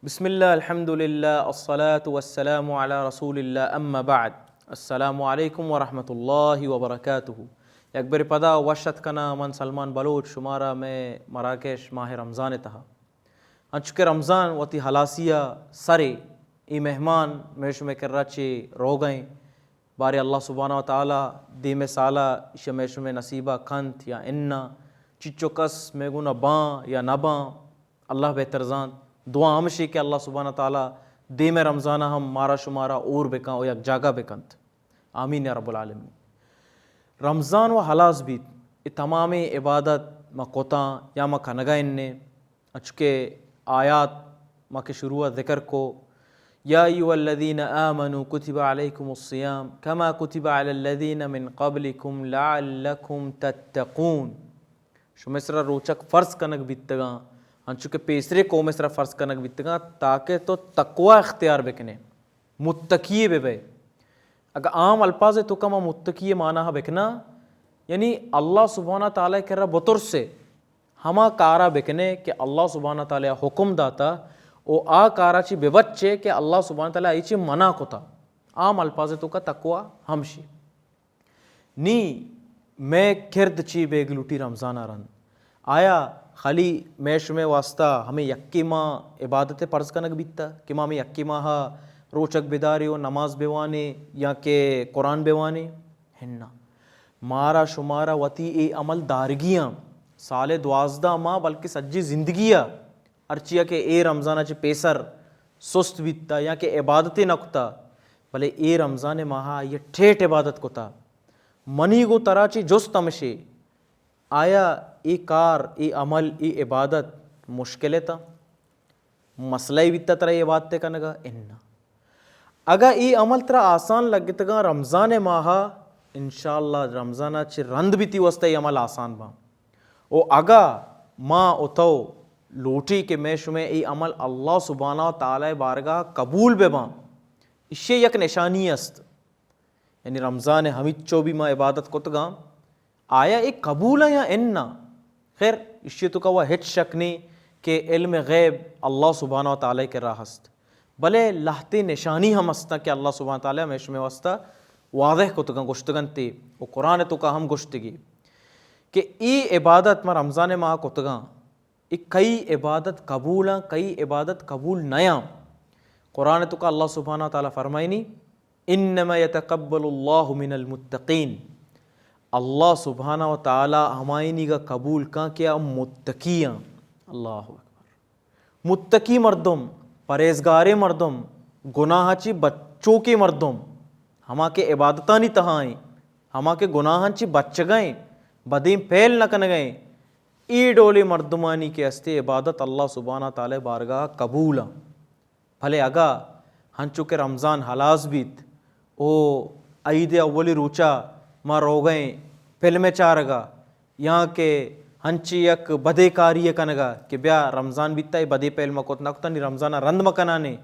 بسم اللہ، الحمدللہ، الصلاة والسلام علی رسول اللہ، اما بعد۔ السلام علیکم ورحمۃ اللہ وبرکاتہ۔ یک بر پدا وش اتک کناں من سلمان بلوچ شمارا مئے مراکش ماہ رمضان ءِ تہا۔ انچو کہ رمضان وتی ہلاسی ءَ سرے، اے مہمان مئے شمئے کرا چہ روگ ءَ ایں۔ بارے اللہ سبحانہ و تعالی دیم ءِ سال ءَ ایشی ءَ مئے شمئے نصیب ءَ کنت یا اناں، چچو کس مئے گون ءَ باں یا نہ باں، اللہ بہتر زانت۔ دعا ہمشی کہ اللہ سبحانہ و تعالی دیم ءِ رمضان ءَ ہم مارا شمارا اور بکن و یک جاگہ بکنت۔ آمین یا رب العالمین۔ رمضان و ہلاس بیت، اے تمامیں عبادت ما کتاں یا ما کنگا انیں، انچو کہ آیات ما کہ شروع ءَ ذکر کو، یا ایھا الذین آمنوا کتب علیکم الصیام کما کتب علی الذین من قبلکم لعلکم تتقون۔ شمئے سرا روچگ فرض کنگ بیتگاں، انچو کہ پیسرے قوم ءِ سرا فرض کنگ بیتگاں، تاکہ تو تقوی اختیار بکنے، متقی بہ بئے۔ اگہ عام الفاظ ءِ توکا ما متقی ءِ معنی ءَ بکناں، یعنی اللہ سبحانہ تعالی ءِ کرا بترسے، ہما کارا بکنے کہ اللہ سبحانہ تعالی ءَ حکم داتا، و آ کارا چی ببچے کہ اللہ سبحانہ تعالی ءَ آئی چی منع کتا۔ عام الفاظ ءِ توکا تقوی ہمشی۔ نی مئے کرد چی بیگ لوٹی رمضان ءَ رند؟ آیا خالی مئے شمئے واسطہ ہمے یکے ماہ عبادت ءِ فرض کنگ بیتا کہ ما ہمے یکے ماہ ءَ روچگ بداریں و نماز بوانیں یا کہ قرآن بوانیں؟ ہنا، مارا شمارا وتی اے عمل دارگی آں، سال ءِ دوازدہ ماہ بلکہ سجی زندگی ءَ، ہرچیا کہ اے رمضان ءَ چہ پیسر سست بیتا یا کہ عبادتے نہ کتا، بلے اے رمضان ءِ ماہ ءَ آئی ءَ ٹھیٹ عبادت کتا۔ منی گوں ترا چی جست ہمشے، آیا اے کار، اے عمل، اے عبادت مشکل ءِ تا؟ مسئلہ ءِ بیتا ترا اے عبادت ءِ کنگا؟ اناں۔ اگہ اے عمل ترا آسان لگتگاں رمضان ءِ ماہ ءَ، انشاءاللہ رمضان ءَ چہ رند بھی تی واسطہ اے عمل آسان باں۔ و اگہ ما و تو لوٹی کہ مئے شمئے اے عمل اللہ سبحانہ و تعالی ءِ بارگاہ ءَ قبول بہ باں، ایشی ءِ یک نشانی است۔ یعنی رمضان ءَ ہمینچو بھی ما عبادت کتگاں، آیا اے قبول ایں یا اناں؟ خیر، ایشی ءِ توکا وا ہچ شک نیں کہ علم غیب اللہ سبحانہ و تعالی ءِ کرا ہست، بلے لہتے نشانی ہم ہستاں کہ اللہ سبحانہ و تعالی ءَ مئے شمئے واسطہ واضح کتگاں، گوشتگنتے و قرآن ءِ توکا ہم گوشتگی کہ اے عبادت ما رمضان ءِ ماہ ءَ کتگاں، اے کئی عبادت قبول آں، کئی عبادت قبول نیاں۔ قرآن ءِ توکا اللہ سبحانہ و تعالی فرمائنی، انما یتقبل اللہ من المتقین، اللہ سبحانہ و تعالی ہمائینیگا قبول کاں کہ آ متقی آں۔ اللہ اکبر۔ متقی مردم، پرہیزگاریں مردم، گناہ چی بچوکیں مردم، ہما کہ عبادتانی تہا ایں، ہما کہ گناہاں چی بچگا ایں، بدیں پہل نہ کنگا ایں، اے ڈولیں مردمانی کہ ہستے عبادت اللہ سبحانہ تعالی بارگاہ قبول آں۔ بلے اگاں ہنچو کہ رمضان ہلاس بیت و عید اولی روچا ما روگئیں فلم چارگا یا کہ ہنچی یک بدے کاری کنگا کہ بیا رمضان بیتا اے بدے پہل ما کت نہ کتا، نی رمضان رند مکنانے،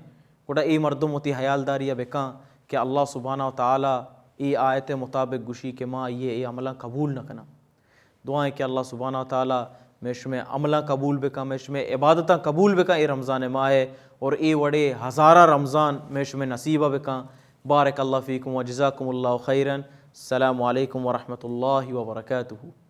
گڑا اے مردم وتی حیالداری بکاں کہ اللہ سبحانہ و تعالی اے آیت مطابق گوشی کہ ما آئی اے عملاں قبول نہ کناں۔ دعا ایں کہ اللہ سبحانہ و تعالی مئے شمئے عملاں قبول بکاں، مئے شمئے عبادتاں قبول بکاں اے رمضان ماہ ءَ، اور اے وڑے ہزاراں رمضان مئے شمئے نصیب بکاں۔ بارک اللہ فیکم و جزاکم اللہ خیرا۔ السلام علیکم ورحمۃ اللہ وبرکاتہ۔